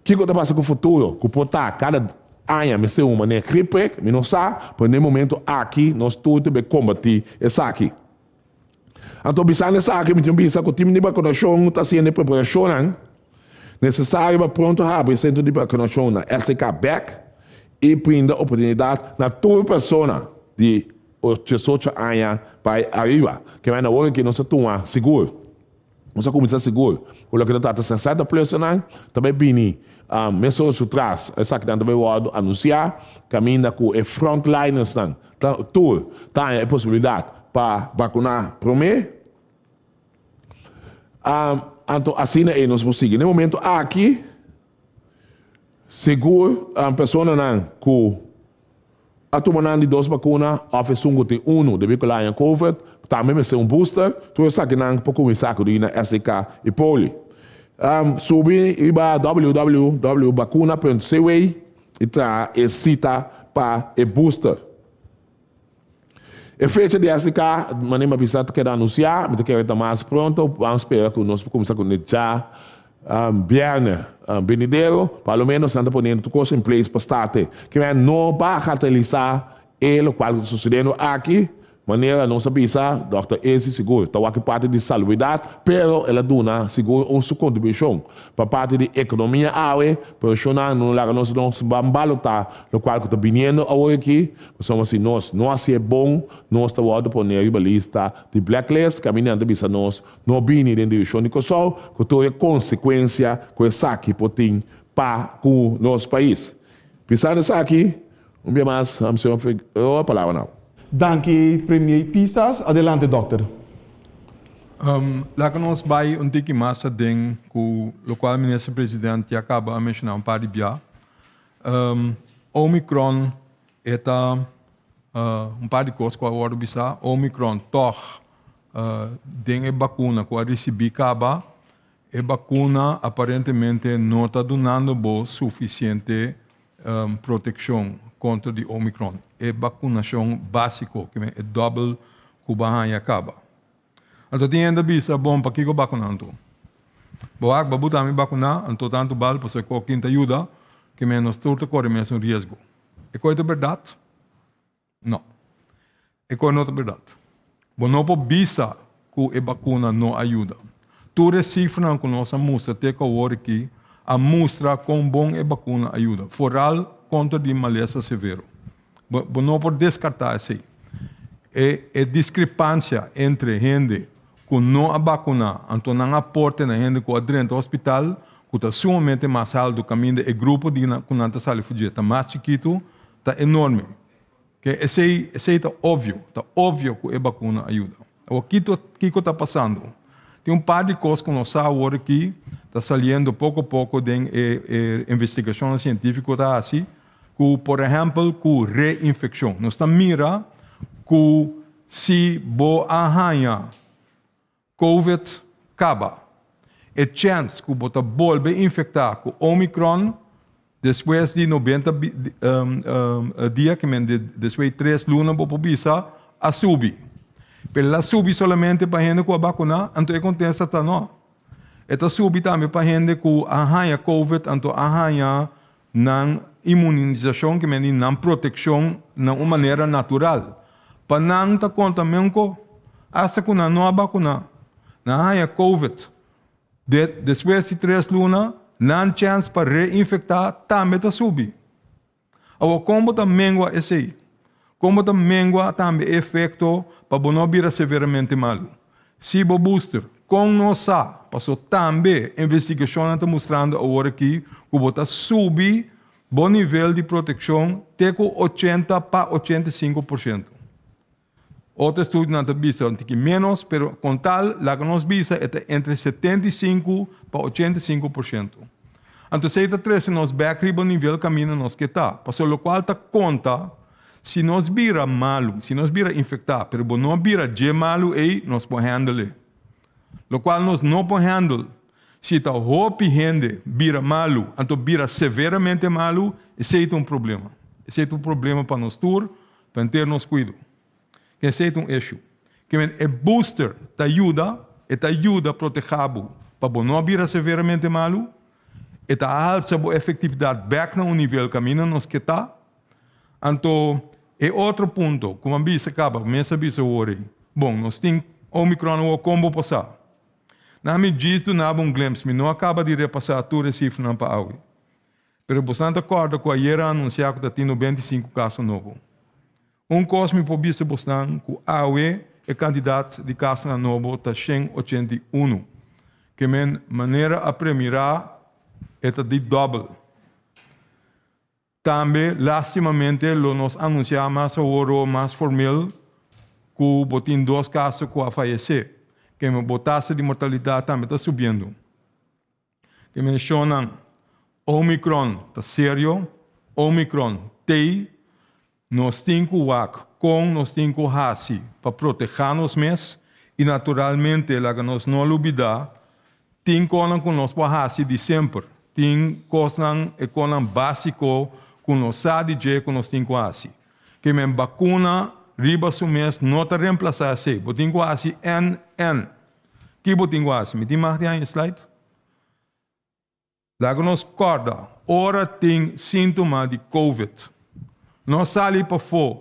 Kiko ta pasa ku futuro ku por ta kada aña mester un manera gripek mi no sa pero na e momento aki nos tur ta bay kombatí esaki. Anto bisando esaki mi tin bisa ku tim di bakunashon ta hasiendo e preparashonnan nesesario pa pronto habri e sentro di bakunashon na STK bek i brinda oportunidat na tur persona di 18 aña bai ariba. Kemey na ora ki nos ta tuma sigur. Nos a kuminsá sigur ku loke ta trata 60 plusernan ta bai bini mesora su tras. Esakinan ta bai wòrdu anunsiá kaminda ku e frontlinersnan ta tur ta haña e posibilidat pa bakuná promé. Anto asina ei nos por sigui. Na e momento aki sigur personanan ku A tuma nan di dos bakuna òf esun ku tin unu debí ku el a haña covid tambe mester un booster. Tur esakinan por kuminsá ku di na SDK i Poli. Subi riba www.bakuna.cw i traha e sita pa e booster. E fecha di SDK, manera mi a bisa, ta keda anunsiá. Mi ta kere ta mas pronto. Ban spera ku nos por kuminsá kuné dja bièrnè benidero. Pa lo ménos nan ta poniendo tur kos in place pa starte. Kimen no bagatelisá e lokual ku ta susedendo aki. Manera nos a bisa, Dòkter Ezi sigur ta wak e parti di salubridat, pero el a duna sigur un su kontribushon pa parti di ekonomia awe, pero shonnan no laga nos nos ban balotá lokual ku ta biniendo awor aki, pasobra si nos no hasié bon, nos ta wòrdu poné riba lista di blacklist, kaminda nan ta bisa nos no bini den direkshon di Kòrsou, ku tur e konsekuensia ku esaki por tin pa ku nos pais. Pisando esaki, Un bia mas, señor Figueroa, palabra na. Danki Premier Pisas. Adelante Dòkter. Laga nos bai un tiki mas aden ku lokual Minister President ya kaba a menshoná un par di bia. Omicron e ta un par di kos ku a wòrdu bisá. Omicron tòg den e bakuna ku a risibí kaba, e bakuna aparentemente no ta dunando bo sufisiente Protekshon kontra di Omicron, e bakunashon básiko, ke men e dòbel ku bo a haña kaba. Anto tin hende a bisa, Bon, pakiko bakuná anto? Bo wak, bo buta mi bakuná, anto tantu bal pasobra ku okin ta yuda, ke men nos tur ta kore mesun riesgo. E koi ta bèrdat? No. E kos no ta bèrdat. Bo no por bisa ku e bakuna no a yuda. Tur e sifranan ku nos a mustra te ku awor aki a mustra kon bon e bakuna a yuda, foral kontra di malesa severo. Bo bo no por deskartá esei. E e diskrepansia entre hende ku no a bakuná anto nan aporte na hende ku a drenta hospital ku ta sumamente mas haltu kaminda e grupo di ku nan ta sali for dje ta mas chikitu ta enorme. Ke esei esei ta obvio, ta obvio ku e bakuna a yuda. Awor kito kiko ta pasando? Tin un par di kos ku nos sa awor aki ta saliendo poko poko den e e investigashonnan sientífiko ta hasi ku por ehèmpel ku reinfekshon. Nos ta mira ku si bo a haña Covid kaba. E chèns ku bo ta bolbe infektá ku Omicron despues di 90 dia, ke men despues di tres luna bo por bisa, a subi. Pero el a subi solamente pa hende ku a bakuná? Anto e kontesta ta nò. E ta subi tambe pa hende ku a haña Covid anto a haña nan inmunisashon, ke men di nan protekshon na un manera natural. Pa nan ta konta menko, asta ku nan no a bakuná, nan a haña covid. De despues di tres luna, nan chèns pa reinfektá tambe ta subi. Awor, kon bo ta mengua esei? Kon bo ta mengua tambe e efekto pa bo no bira severamente malu? Si bo booster, kon nos sa? Paso tambe investigashonnan ta mustrando awor aki ku bo ta subi bo nivel di protekshon te ku 80 pa 85%. Otro estudionan ta bisa un tiki ménos, pero kon tal laga nos bisa e ta entre 75 pa 85%. Anto esei ta trese nos bèk riba nivel kaminda nos ke ta. Pasobra lokual ta konta Si nos bira malu, si nos bira infektá, pero bo no bira dje malu ei, nos por handle e. Lokual nos no por handle, si ta hopi hende bira malu, anto bira severamente malu, esei ta un problema. Esei ta un problema pa nos tur, pa henter nos kuido. Esei ta un issue. Ke men e booster ta yuda, e ta yuda protehá bo pa bo no bira severamente malu, e ta alsa bo efektividat bèk na un nivel kaminda nos ke ta. Anto e otro punto ku mi a bisa kaba, mes a bisa awor ei, bon, nos tin Omicron awor, kon bo por sa? Na mi djis duna bo un glimpse, mi no a kaba di repasá tur e sifranan pa awe. Pero bosan ta kòrda ku ayera a anunsiá ku ta tin 95 kaso nobo. Un kos mi por bisa bosnan ku awe e kantidat di kasonan nobo ta 181. Ke men manera a premirá e ta di dòbel. Tambe, lastimamente, lo nos anunsiá mas awor mas formel ku bo tin dos kaso ku a fayesé. Keme bo tasa di mortalidat tambe ta subiendo. Ke menshonan Omicron ta serio, Omicron t'ei, nos tin ku wak kon nos tin ku hasi pa protehá nos mes i naturalmente laga nos no lubidá Tin konan ku nos por hasi di semper. Tin kosnan, e konan básiko ku nos sa di dje ku nos tin ku hasi. Ke men bakuna, riba su mes no ta remplasá esei. Bo tin ku hasi en en. Ki bo tin ku hasi? Mi tin mag di haña e slide? Laga nos kòrda, ora tin síntoma di Covid, no sali pafó.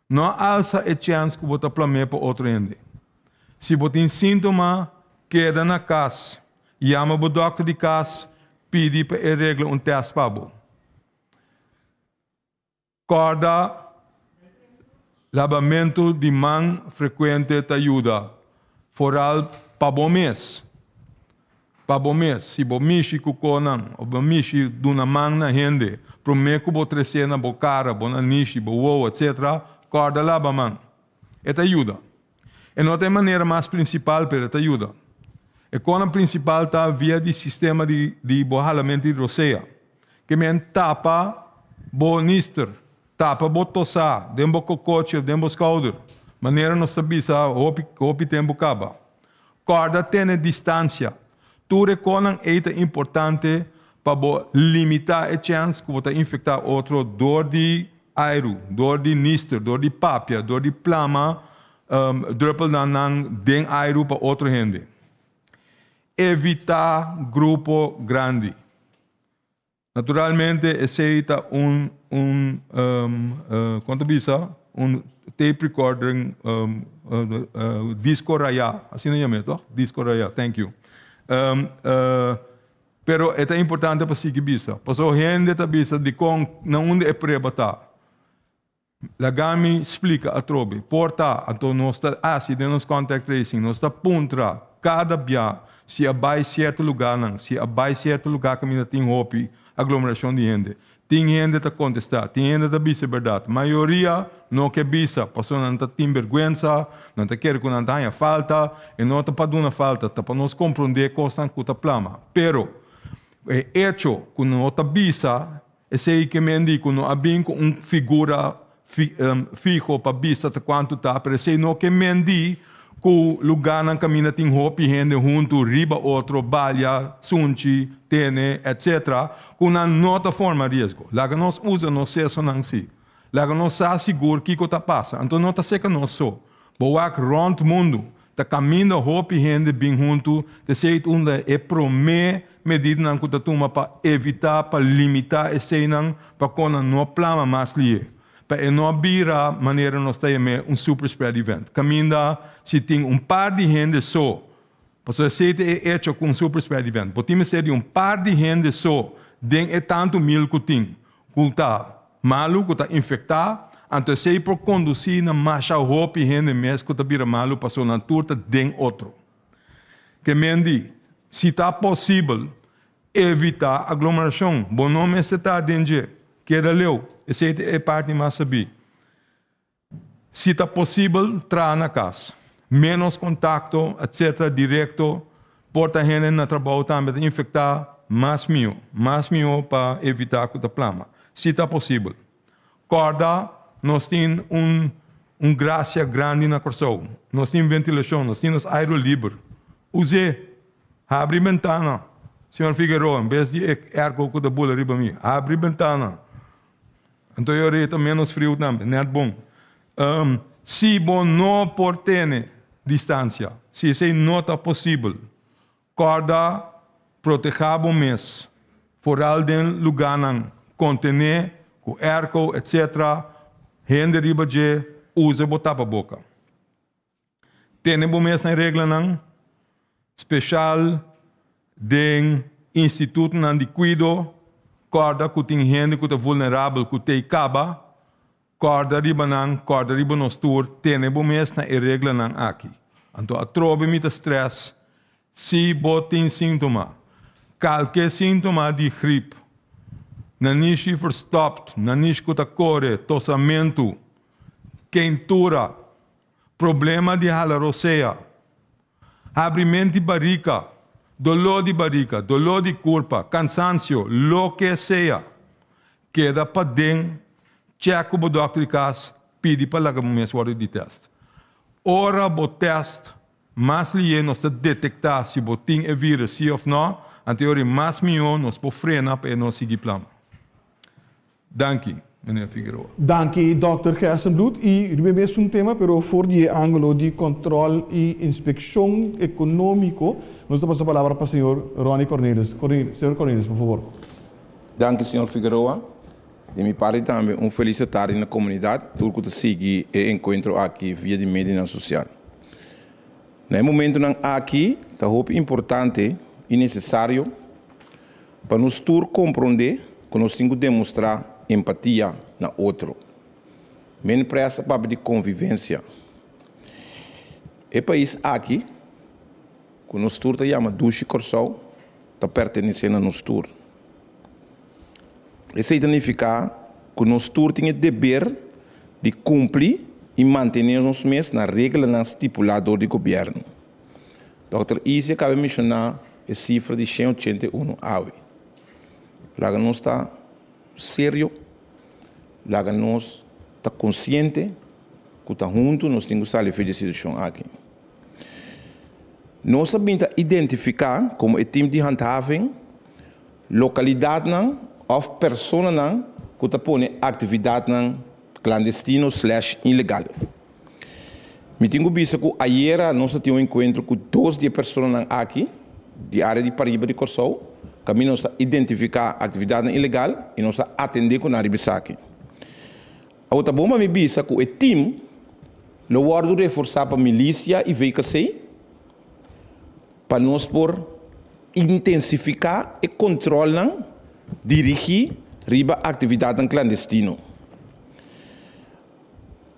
No alsa e chèns ku bo ta plam'é pa otro hende. Si bo tin síntoma, keda na kas. Yama bo dòkter di kas, pidi pa e regla un tèst pa bo. Kòrda, labamentu di man frekuente ta yuda, foral pa bo mes. Pa bo mes, si bo mishi ku konan òf bo mishi duna man na hende promé ku bo tresé na bo kara, bo nanishi, bo wowo, etsetera, kòrda laba man. E ta yuda. E no ta e manera mas prinsipal, pero e ta yuda. E konan prinsipal ta via di sistema di di bo halamentu di rosea. Ke men tapa bo nister, tapa bo tosá den bo kokochi of den bo skouder, manera nos ta bisa hopi hopi tempu kaba. Kòrda tene distansia. Tur e konan ei ta importante pa bo limitá e chèns ku bo ta infektá otro dor di airu, dor di nister, dor di papia, dor di plama drùpelnan nan den airu pa otro hende. Evitá grupo grandi. Naturalmente esei ta un un kon ta bisa un tape recording disco rayá asina yam'é toh disco rayá thank you pero e ta importante pa sigui bisa pasobra hende ta bisa dikon na unda e prueba ta. Laga mi splika atrobe. Por ta, anto nos ta hasi den nos contact tracing, nos ta puntra kada bia si a bai sierto lugarnan, si a bai sierto lugar kaminda tin hopi aglomerashon di hende. Tin hende ta kontestá, tin hende ta bisa e bèrdat. Mayoria no ke bisa pasobra nan ta tin bèrgwensa, nan ta kere ku nan ta haña falta. E no ta pa duna falta, ta pa nos komprondé kosnan ku ta plama. Pero e echo ku no ta bisa Esei ke men di ku no a bin ku un figura fiho pa bisa ta kuantu ta, pero esei no ke men di ku lugánan kaminda tin hopi hende huntu riba otro, balia, sunchi, tene, etc. Ku nan no ta forma riesgo. Laga nos usa nos sesonan si. Laga nos sa sigur kiko ta pasa. Anto no ta seka nos so. Bo wak rònt mundu, ta kaminda hopi hende bin huntu, t'esei unda e promé medidanan ku ta tuma pa evitá, pa limitá eseinan pa kon nan no plama mas lié, pa e no bira manera nos ta yam'é un super spread event, kaminda si tin un par di hende so, pasobra esei ta e echo ku un super spread event, bo tin mester di un par di hende so den e tantu mil ku tin, ku ta malu, ku ta infektá, anto esei por kondusí na masha hopi hende mes ku ta bira malu pasobra nan tur ta den otro. Ke men di, si ta posibel, evitá aglomerashon. Bo no mester ta den dje. Keda leu. Esei ta e parti mas sabí. Si ta posibel, traha na kas. Ménos kontakto, etsetera, direkto. Por ta hende na trabou tambe ta infektá, mas mihó. Mas mihó pa evitá ku ta plama. Si ta posibel. Kòrda, nos tin un un grasia grandi na Kòrsou. Nos tin ventilashon, nos tin nos airu liber. Us'é. Habri bentana, señor Figueroa, en bes di e airco ku ta bula riba mi. Habri bentana. Anto e ora ei ta ménos friu tambe, nèt bon. Si bo no por tene distansia, si esei no ta posibel, kòrda protehá bo mes, foral den lugánan kontené ku airco etc. Hende riba dje usa bo tapaboka. Tene bo mes na e reglanan, speshal den institutonan di kuido. Kòrda ku tin hende ku ta vulnerabel ku tei kaba. Kòrda riba nan, kòrda riba nos tur, tene bo mes na e reglanan aki. Anto atrobe mi ta strès, si bo tin síntoma, kalke síntoma di grip, nanishi verstòpt, nanishi ku ta kore, tosamentu, keintura, Problema di hala rosea, habriment di barika, doló di barika, doló di kurpa, kansansio, loke sea. Keda paden, chèk ku bo dòkter di kas, pidi pa laga bo mes wòrdu di tèst. Ora bo tèst, mas lié nos ta detektá si bo tin e vírus sí òf nò, anto e ora mas mihó nos por frena pa e no sigui plama. Danki. Meneer Figueroa. Danki Dòkter Gerstenbluth i riba e mesun tema pero for di e ángulo di kòntròl i inspekshon ekonómiko nos ta pasa palabra pa señor Ronny Cornelis. Señor Cornelis por fabor. Danki señor Figueroa. Di mi parti tambe un felis tardi na komunidat tur ku ta sigui e enkuentro aki via di medionan sosial. Na e momentunan aki ta hopi importante i nesesario pa nos tur komprondé ku nos tin ku demostrá empatia na otro. Men presa papia di konvivensia. E pais aki ku nos tur ta yama Dushi Kòrsou ta pertenesé na nos tur. Esei ta nifiká ku nos tur tin e deber di kumpli i mantené nos mes na reglanan stipulá dor di gobièrnu. Dòkter Izzy a kaba di menshoná e sifra di shen ochenta i unu awe. Laga nos ta serio, laga nos ta konsiente ku ta huntu nos tin ku sali for di e situashon aki. Nos a bin ta identifiká komo e tim di handhaving Lokalidatnan òf personanan ku ta pone aktividatnan klandestino slash ilegal. Mi tin ku bisa ku ayera nos a tin un enkuentro ku dos di e personanan aki di área di pariba di Kòrsou, kaminda nos a identifiká aktividatnan ilegal i nos a atendé ku nan riba esaki. Awor ta bon pa mi bisa ku e tim lo wòrdu reforsá pa milisia i VKC pa nos por intensifiká e kontrolnan dirigí riba aktividatnan klandestino.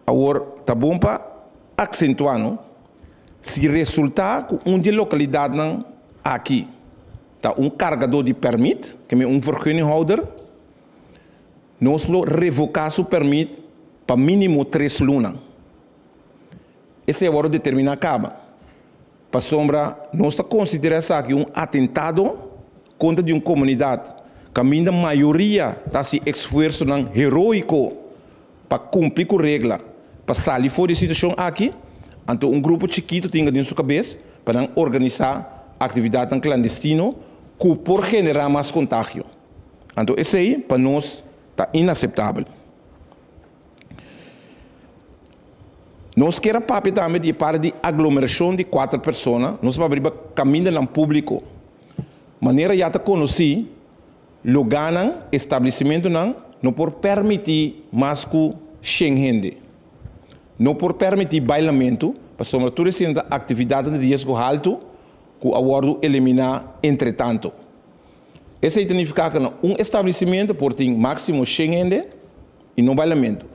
Awor ta bon pa aksentuá no, si resultá ku un di e lokalidatnan aki ta un kargadó di pèrmit, ke men un vergunninghouder, nos lo revoká su pèrmit pa mínimo tres luna. Esei a wòrdu determiná kaba. Pasobra nos ta konsiderá esaki un atentado kontra di un komunidat kaminda mayoria ta hasi esfuersonan heroiko pa kumpli ku regla pa sali for di e situashon aki, anto un grupo chikitu tin den su kabes pa nan organisá aktividatnan klandestino ku por generá mas kontagio. Anto esei pa nos ta inaseptabel. Nos kier a papia tambe di e parti di aglomerashon di kuater persona, nos a papia riba kamindanan públiko. Manera ya ta konosí, lugánan, establesimentunan no por pèrmití mas ku shen hende. No por pèrmití bailamentu, pasobra tur esei ta aktividatnan di riesgo haltu ku a wòrdu eliminá entretantu. Esei ta nifiká ku na un establesimentu por tin máksimo shen hende i no bailamentu.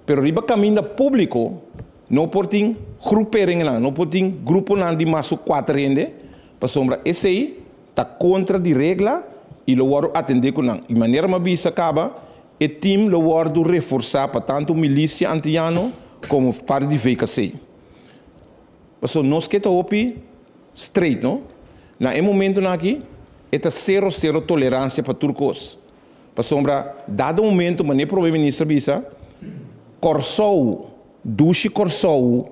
Pero riba kaminda públiko no por tin gruperingnan, no por tin gruponan di mas ku kuater hende, pasobra esei ta kontra di regla i lo wòrdu atendé ku nan. I manera mi a bisa kaba, e tim lo wòrdu reforsá pa tantu milisia antiano komo parti di VKC. Pasobra nos ke ta hopi straight, no? Na e momentunan aki e ta sero sero toleransia pa tur kos. Pasobra dado momento manera e prome minister a bisa, Kòrsou, dushi Kòrsou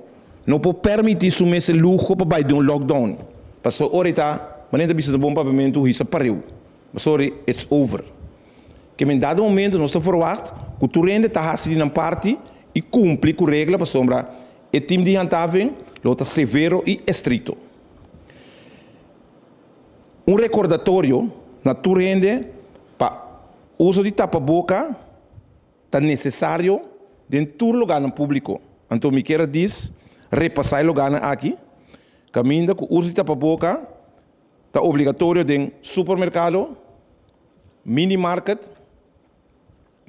no por permití su mes e luho pa bai den un lockdown. Pasobra ora e ta, manera ta bisa ta bon papiamentu, hisa pareu. Sorry, it's over. Ke men dado momento nos ta verwagt ku tur hende ta hasi di nan parti i kumpli ku regla pasobra e tim di handhaving lo ta severo i estrikto. Un rekordatorio na tur hende pa uso di tapaboka ta nesesario den tur lugánan públiko. Anto mi kier a dis repasá e lugánan aki kaminda ku uso di tapaboka ta obligatorio den supermerkado, minimarket,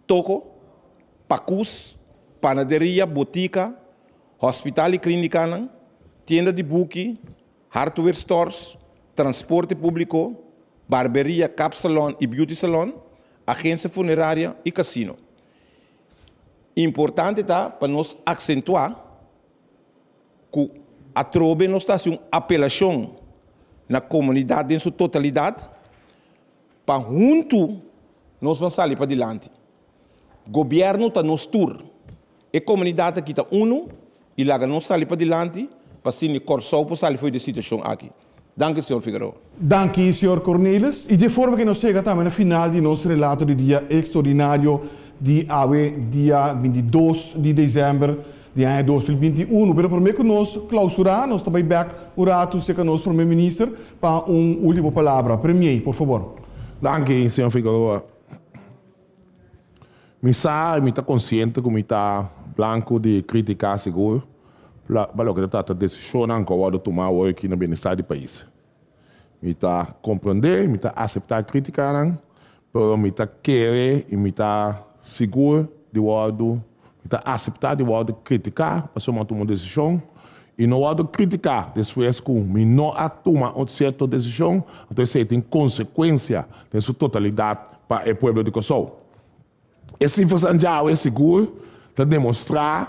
toko, pakus, panaderia, botika, hospital i klínikanan, tienda di buki, hardware stores, transporte públiko, barberia, kapsalòn i beauty salon, agensia funeraria i kasino. Importante ta pa nos aksentuá ku atrobe nos ta hasi un apelashon na komunidat den su totalidat pa huntu nos ban sali padilanti. Gobièrnu ta nos tur. E komunidat aki ta unu i laga nos sali padilanti pa asina Kòrsou por sali for di e situashon aki. Danki señor Figueroa. Danki señor Cornelis. I di e forma ke nos yega tambe na final di nos relato di dia ekstraordinario. di awe dia 22 di desèmber di aña 2021. Pero promé ku nos klausurá, nos ta bai bèk un ratu serka nos Promé Minister pa un último palabra. Premier, por fabor. Danki, señor Figueroa. Mi sa i mi ta konsiente ku mi ta blanku di krítika sigur pa loke ta trata desishonnan ku a wòrdu tumá awor aki na bienestar di pais. Mi ta komprendé, mi ta aseptá krítikanan, pero mi ta kere i mi ta sigur di wòrdu, mi ta aseptá di wòrdu kritiká pasobra mi a tuma un desishon i no wòrdu kritiká despues ku mi no a tuma un sierto desishon, anto esei tin konsekuensia den su totalidat pa e pueblo di Kòrsou. E sifranan djawe sigur ta demostrá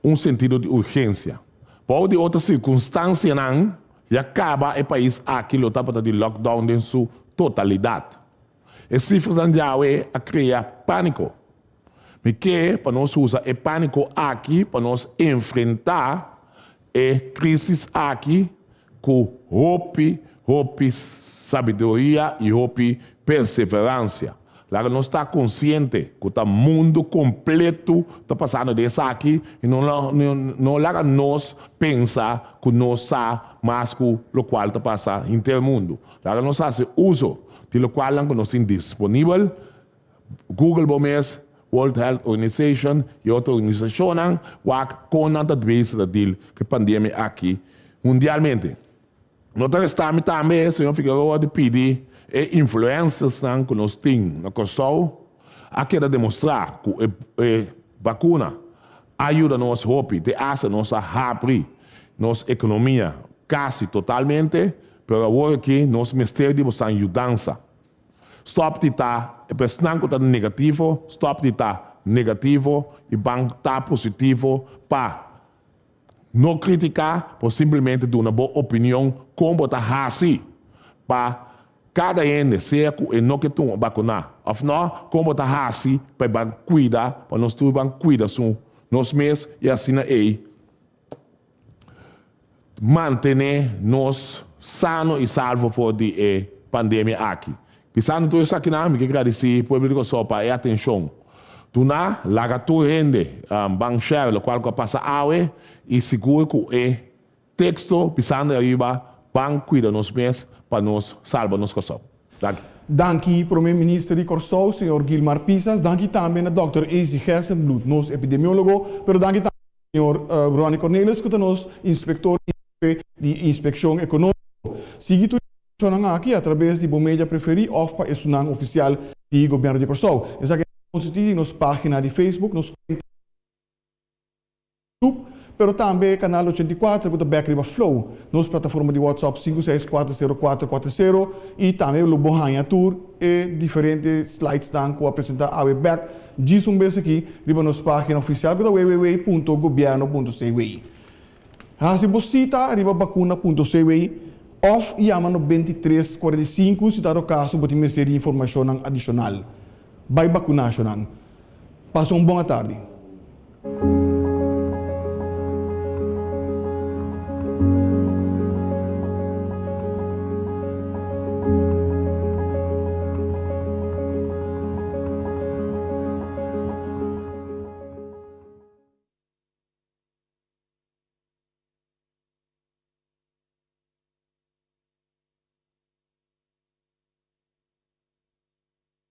un sentido di urgensia. Bou di otro sirkunstansianan ya kaba e pais aki lo tabata di lockdown den su totalidat. E sifranan djawe a krea pániko. Mi ke pa nos usa e pániko aki pa nos enfrentá e krísis aki ku hopi, hopi sabiduria i hopi perseveransia. Laga nos ta konsiente ku ta mundu kompletu ta pasando den esaki i no no laga nos pensa ku nos sa mas ku lokual ta pasa henter mundu. Laga nos hasi uso di lokualnan ku nos tin disponibel. Google bo mes, World Health Organization i otro organisashonnan wak kon nan ta bezig ta deal ku e pandemia aki mundialmente. No ta resta mi tambe, señor Figueroa, di pidi e influencersnan ku nos tin na Kòrsou a keda demostrá ku e bakuna a yuda nos hopi, te asta nos a habri nos ekonomia kasi totalmente, pero awor aki nos mester di bosan yudansa. Stop di ta e personan ku ta negativo, stop di ta negativo i ban ta positivo pa no kritiká, por simplemente duna bo opinion kon bo ta hasi pa kada hende, sea ku e no ke tuma bakuná òf nò, kon bo ta hasi pa e ban kuida, pa nos tur ban kuida su nos mes i asina ei mantené nos sano i salvo for di e pandemia aki. Pisando tur esakinan, mi ke gradisí pueblo di Kòrsou pa e atenshon duná. Laga tur hende ban share lokual ku a pasa awe i sigur ku e teksto pisando ariba ban kuida nos mes pa nos salba nos Kòrsou. Danki. Danki Prome Minister di Kòrsou, señor Gilmar Pisas. Danki tambe na dòkter Eisi Gerstenbluth, nos epidemiólogo, pero danki tambe na señor Ronnie Cornelis ku ta nos inspektor i hefe di Inspekshon Ekonómiko. Sigui tur informashonnan aki atrabes di bo media preferí òf pa esunnan ofisial di Gobièrnu di Kòrsou. Esaki ta konsistí di nos página di Facebook, nos kuenta. YouTube, pero tambe Canal 84 ku ta bek riba Flow, nos plataforma di WhatsApp 5640440 i tambe lo bo haña tur e diferente slidesnan ku a presentá awe bek djis un bes aki riba nos página ofisial ku ta www.gobierno.cw. Hasi bo sita riba bakuna.cw òf yama no 23 45 si dado kaso bo tin mester di informashonnan adishonal. Bai bakunashonnan. Pasa un bon atardi.